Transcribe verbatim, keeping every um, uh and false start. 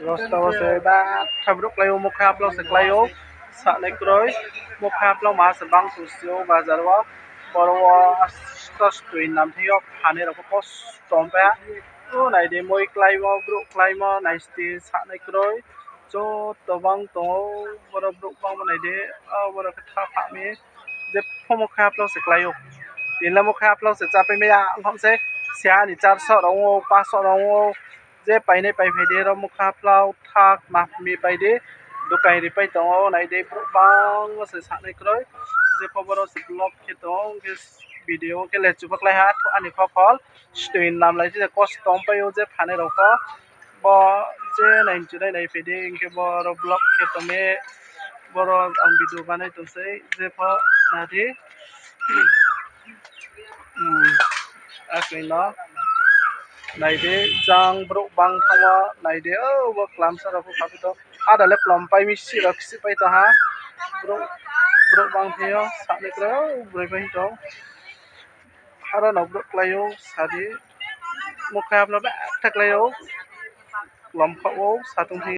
Rosta wo se ba kha brouh klái ou, mukha haplao se klái ou, sanai kroi. Mukha haplao ma se bang tong si ou bazar wo. Boro wo asto stoi nam thing yo phanai rao pho kosto ong pai ha. O nai di, moi kláimo, brouh kláimo, nai sti sanai kroi. Joto bang tong ou, boro brouh bangmo nai di, o boro khe tha pha mi. Je pho mukha haplao se klái ou. Tini le mukha haplao se chápai mai ya, ong kha se, siya ni charso rao ong ou, paso rao ong ou. Je painai paiphai di ro mukha haplao tha ma mi pai di. Dukan ri pai tong ou, nai di brouh bangmo se sanai kroi. Je pho boro se vlog khe tong, khe video khe le chuba klái ha, tho ani khophol. Stoi namlai se kosto ong pai ou je phanai rao pho. Bo je nai mchu nai nai phai di, hing khe boro vlog khe tong mi, boro ang video banai tong sei, je pho na di. Asoi no nai di, jang brouh bang thanngmo nai di, o bo klamsa rao pho kha phi tong. Ada le klompai mi si rao kisi pai tong ha. Brouh, brouh bang thing yo sanai kroi, broi bai tong. Aro no brouh klái ou, sa di. Mukha haplao ba khe klái ou. Klom kha ou, sa tong thing.